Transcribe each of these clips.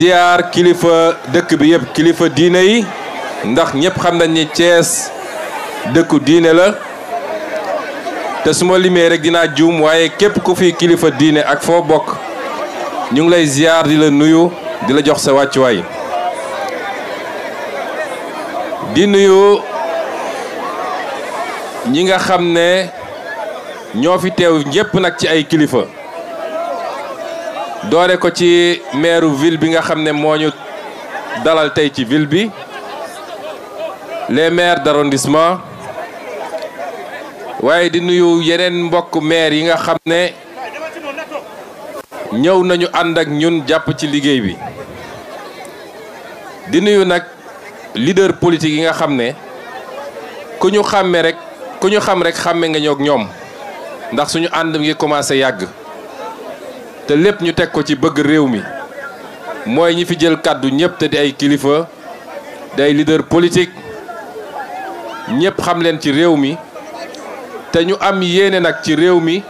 ziar kilifa dëkk bi yëpp kilifa diine yi ndax ñëpp xam nañ ni Thiès dëkku diine la te su ma limee rek dinaa juum waaye képp ku fi kilifa diine ak foo bokk ñu ngi lay ziar di la nuyu di la jox sa wàccuwaay di nuyu ñi nga xam ne ñoo fi teew ñëpp nag ci ay kilifa doore ko ci maire ville bi nga xam ne moo ñu dalal tey ci ville bi les maires d'arrondissement waaye di nuyu yeneen mbokk maire yi nga xam ne ñëw nañu ànd ak ñun jàpp ci liggéey bi di nuyu nag leader politique yi nga xam ne ku ñu xam rek xàmme nga ñoog ñoom ndax suñu ànd ngi commencé yàgg te lépp ñu teg ko ci bëgg réew mi mooy ñi fi jël kàddu ñëpp te di ay kilifa di ay leader politique ñëpp xam leen ci réew mi te ñu am yéene nag ci réew mi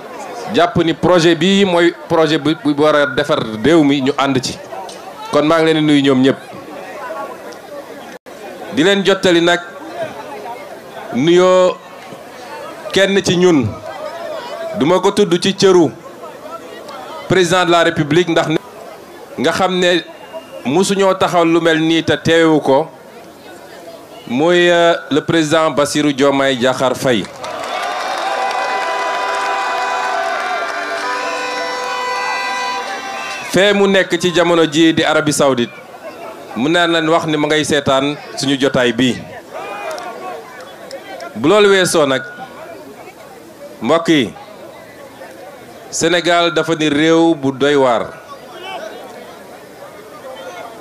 jàpp ni projet bii mooy projet bu war a defar réew mi ñu ànd ci kon maa ngi leen di nuyu ñoom ñëpp di leen jottali nag nuyoo kenn ci ñun duma ko tudd ci cëru président de la république ndax nga xam ne musuñoo taxaw lu mel nii te teewu ko muy le président Bassirou Diomaye Diakhar Faye fee mu nekk ci jamono ji di Arabie Saoudite mun naa leen wax ni ma ngay seetaan suñu jotaay bii bu loolu weesoo nag mbokk yi Sénégal dafa ni réew bu doy waar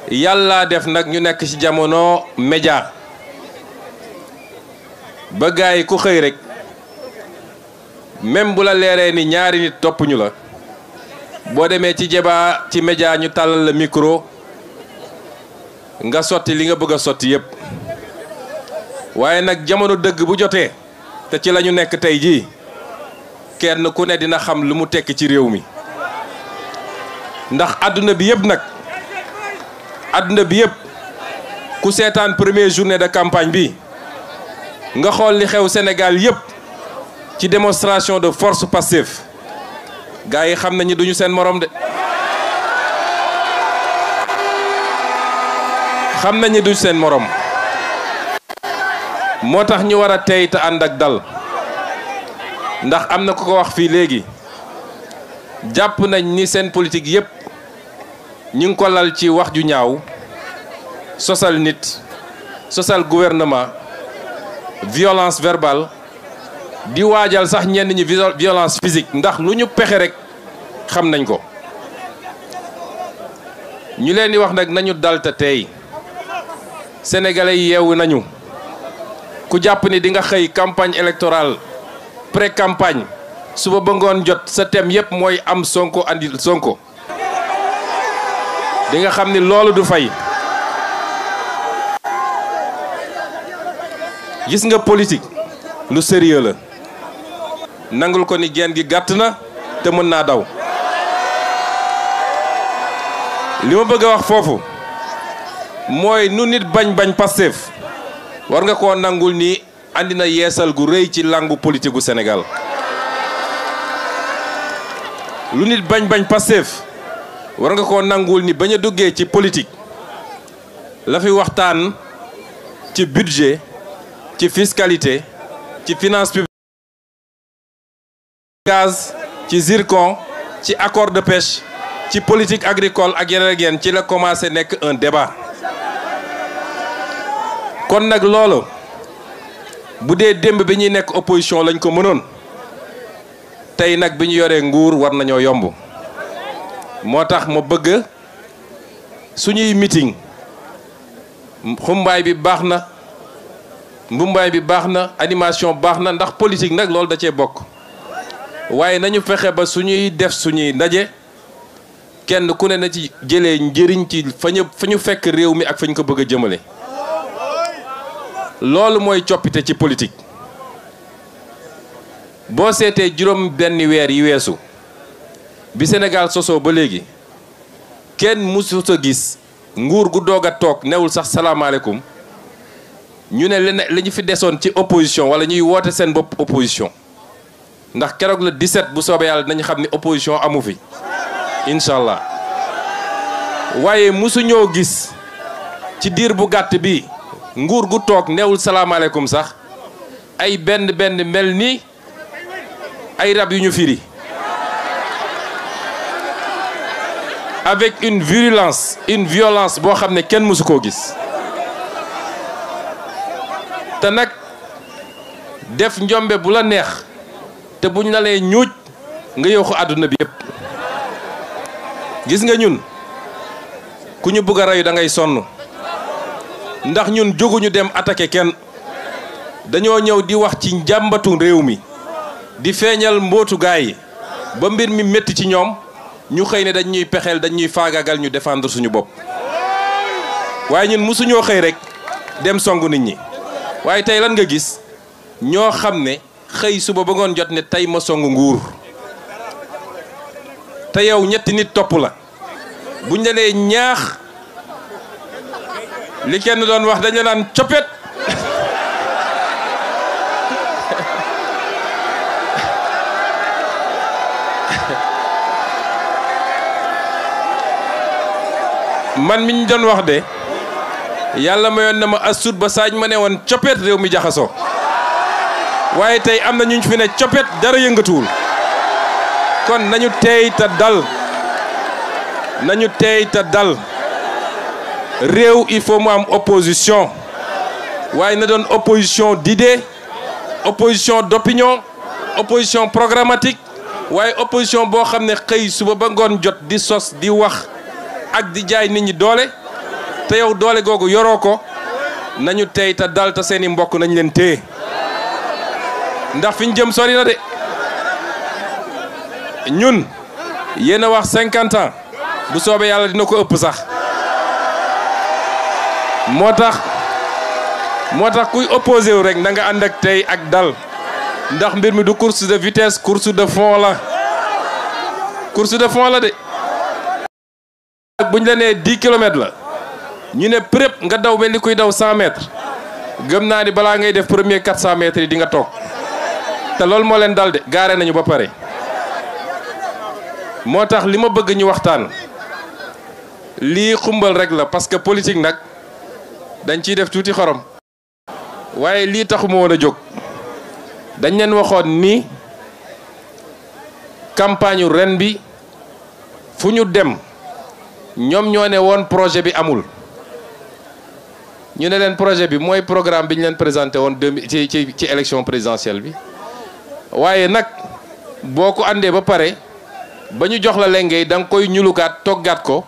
yàlla def nag ñu nekk ci jamono média ba gaay yi ku xëy rek même bu la leeree ni ñaari nit toppuñu la boo demee ci débat ci média ñu tàllal la micro nga sotti li nga bëgg a sotti yépp waaye nag jamono dëgg bu jotee te ci la ñu nekk tey jii kenn ku ne dina xam lu mu tekk ci réew mi ndax àdduna bi yëpp nag àdduna bi yëpp ku seetaan première journée de campagne bi nga xool li xew Sénégal yëpp ci démonstration de force Pastef gars yi xam nañu duñu seen morom de xam nañu duñu seen morom moo tax ñu war a tey te ànd ak dal ndax am na ku ko wax fii léegi jàpp nañ ni seen politique yépp ñu ngi ko lal ci wax ju ñaaw sosal nit sosal gouvernement violence verbale di waajal sax ñenn ñi violence physique ndax lu ñu pexe rek xam nañ ko ñu leen di wax nag nañu dal te tey sénégalais yi yeewu nañu ku jàpp ni di nga xëy campagne électorale pré-campagne suba ba ngoon jot sa thème yépp mooy am Sonko andi Sonko di nga xam ni loolu du fay gis nga politique lu sérieux la nangul ko ni genn gi gàtt na te mën naa daw li ma bëgg a wax foofu mooy nu nit bañ Pastef war nga koo nangul ni andi na yeesal gu rëy ci langu politique gu Sénégal lu nit bañ Pastef war nga koo nangul ni bañ a duggee ci politique la fi waxtaan ci budget ci fiscalité ci finance publique gaz ci zircon ci accord de pêche ci politique agricole ak yeneen ci la commencé nekk un débat kon nag loolu bu dee démb bi ñuy nekk opposition lañ ko mënoon tey nag bi ñu yoree nguur war nañoo yomb moo tax ma bëgg suñuy meeting xumbaay bi baax na mbumbaay bi baax na animation baax na ndax politique nag loolu da cee bokk waaye nañu fexe ba suñuy def suñuy ndaje kenn ku ne na ci jëlee njëriñ ci fa ñu fekk réew mi ak fa ñu ko bëgg a jëmale loolu mooy coppite ci politique boo seetee juróom benn weer yi weesu bi Sénégal sosoo ba léegi kenn mësu sa gis nguur gu doog a toog newul sax salaamaaleykum ñu ne li ñu fi desoon ci opposition wala ñuy woote seen bopp opposition ndax keroog le 17 bu soobee yàlla dinañu xam ni opposition amu fi incha allah waaye musuñoo gis ci diir bu gàtt bi nguur gu toog newul salaamaaleykum sax ay benn mel ni ay rab yu ñu firi avec une violence boo xam ne kenn mësu koo gis te nag def njombe bu la neex te buñ la lee ñuuj nga yóoxu àdduna bi yépp gis nga ñun ku ñu bëgg a reyu da ngay sonn ndax ñun jóguñu dem attaquer kenn dañoo ñëw di wax ci njàmbatu réew mi di feeñal mbootu gaay yi ba mbir mi métti ci ñoom ñu xëy ne dañ ñuy pexeel dañ ñuy faagaagal ñu défendre suñu bopp waaye ñun musuñoo xëy rek dem songu nit ñi waaye tey lan nga gis ñoo xam ne xëy suba ba ngoon jot ne tey ma songu nguur te yow ñetti nit topp la buñ la nee ñaax li kenn doon wax dañu naan coppet man mi ñu doon wax de yàlla mayoon na ma asut ba saaj ma ne woon coppet réew mi jaxasoo waaye tey am na ñu fi ne coppet dara yëngatuwul kon nañu teey te dal réew il faut mu am opposition waaye na doon opposition d'idées opposition d'opinion opposition programmatique waaye opposition boo xam ne xëy suba ba ngoon jot di sos di wax ak di jaay nit ñi doole te yow doole googu yoroo ko nañu tey te dal te seeni mbokk nañ leen téye ndax fi ñu jëm sori na de ñun yéen a wax 50 ans bu soobee yàlla dina ko ëpp sax moo tax kuy opposé wu rek na nga ànd ak tey ak dal ndax mbir mi du course de vitesse course de fond la de buñ la nee 10 kilomètres la ñu ne prép nga daw mel ni kuy daw 100 mètres gëm naa ni balaa ngay def premier 400 mètres yi di nga toog te loolu moo leen dal de gaare nañu ba pare moo tax li ma bëgg ñu waxtaan lii xumbal rek la parce que politique nag dañ ciy def tuuti xorom waaye lii taxuma woon a jóg dañ leen waxoon ni campagne ren bi fu ñu dem ñoom ñoo ne woon projet bi amul ñu ne leen projet bi mooy programme bi ñu leen présenté woon ci élection présidentielle bi waaye nag boo ko àndee ba pare ba ñu jox la lenge da nga koy ñulukaat toggaat ko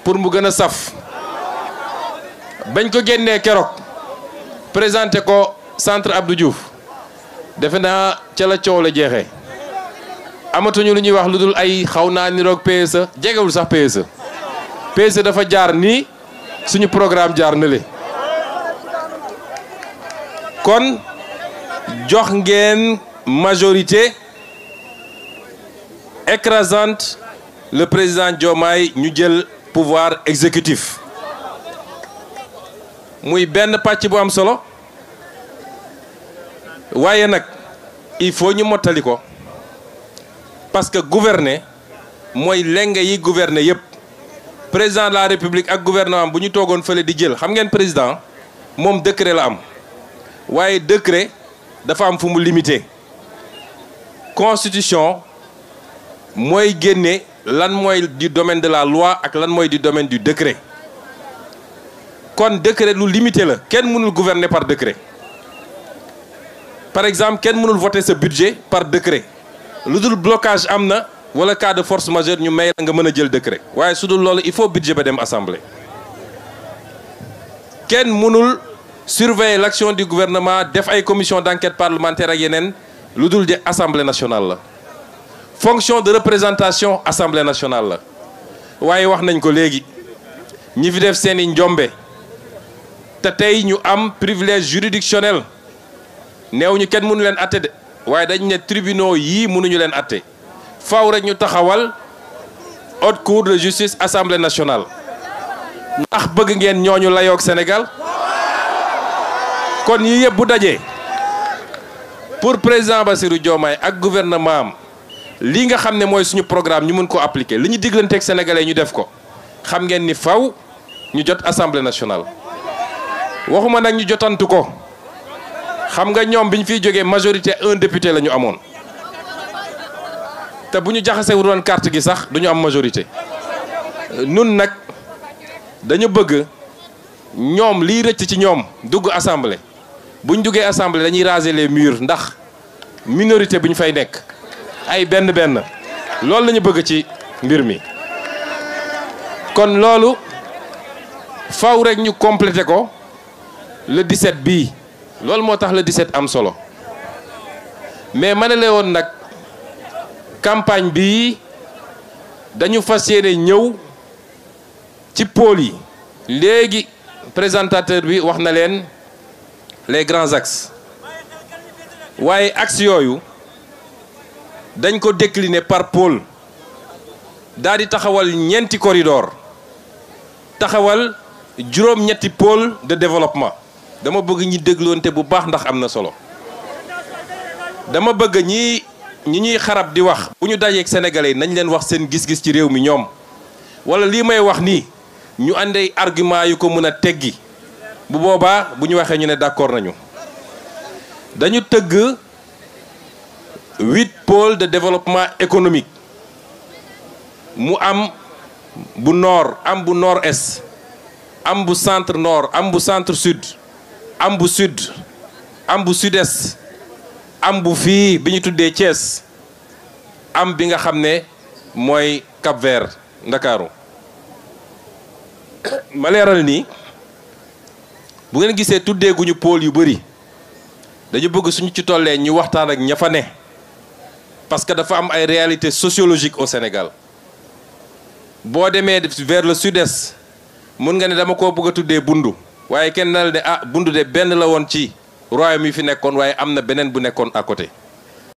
pour mu gën a saf bañ ko génnee keroog présenté ko centre Abdou Diouf defe naa ca la coow la jeexee amatuñu lu ñuy wax lu dul ay xaw naa niroog PSE jegewul sax PSE dafa jaar nii suñu programme jaar na le kon jox ngeen majorité écrasante le président Diomaye ñu jël pouvoir exécutif muy benn pàcc bu am solo waaye nag il faut ñu mottali ko parce que gouverner mooy lenge yi gouverner yépp président de la république ak gouvernement bu ñu toogoon fële di jël xam ngeen président moom décret la am waaye décret dafa am fu mu limité constitution mooy génne lan mooy du domaine de la loi ak lan mooy du domaine du décret kon décret lu limité la kenn mënul gouverner par décret par exemple kenn mënul voter sa budget par décret lu dul blocage am na wala cas de force majeure ñu may la nga mën a jël décret waaye su dul loolu il faut budget ba dem assemblée kenn mënul surveiller l'action du gouvernement def ay commission d'enquête parlementaire ak yeneen lu dul de assemblée nationale la fonction de représentation assemblée nationale la waaye wax nañ ko léegi ñi fi def seeni njombe te tey ñu am privilège juridictionnel neew ñu kenn mënu leen atte de waaye dañ ne tribunaux yii mënuñu leen atte faaw rek ñu taxawal haute cour de justice assemblée nationale ndax bëgg ngeen ñooñu layoog Sénégal kon yi yëpp bu dajee pour président Bassirou Diomaye ak gouvernement am lii nga xam ne mooy suñu programme ñu mën ko appliquer li ñu diglanteeg sénégalais ñu def ko xam ngeen ni faw ñu jot assemblée nationale waxuma nag ñu jotantu ko xam nga ñoom bi ñu fiy jógee majorité 1 député la ñu amoon te bu ñu jaxasee wu doon carte gi sax du ñu am majorité nun nag dañu bëgg ñoom liy rëcc ci ñoom dugg assemblée bu ñu duggee assemblée dañuy raser les murs ndax minorité bu ñu fay nekk ay benn loolu la ñu bëgg ci mbir mi kon loolu faw rek ñu complété ko le 17 bii loolu moo tax le 17 am solo mais ma ne la woon nag campagne bii dañu fas yéene ñëw ci pôle yi léegi présentateur bi wax na leen les grands axes waaye axes yooyu dañ ko décliner par pôle daal di taxawal ñeenti corridor taxawal juróom-ñetti pôle de développement dama bëgg ñi dégloonte bu baax ndax am na solo dama bëgg ñi ñuy xarab di wax bu ñu dajeek sénégalais nañ leen wax seen gis-gis ci réew mi ñoom wala lii may wax nii ñu àndee argument yu ko mën a teggi bu boobaa bu ñu waxee ñu ne d'accord nañu dañu tëgg 8 pôles de développement économique mu am bu nord am bu nord-est am bu centre nord am bu centre sud am bu sud am bu sud-est am bu fii bi ñu tuddee Thiès am bi nga xam ne mooy Cap-Vert Ndakaaru ma leeral nii bu ngeen gisee tuddeeguñu pôle yu bëri dañu bëgg suñu ci tollee ñu waxtaan ak ña fa ne parce que dafa am ay réalités sociologiques au Sénégal boo demee vers le sud-est mun nga ne dama koo bëgg a tuddee Bundu waaye kenn na la ne ah Bundu de benn la woon ci royaume yi fi nekkoon waaye am na beneen bu nekkoon à côté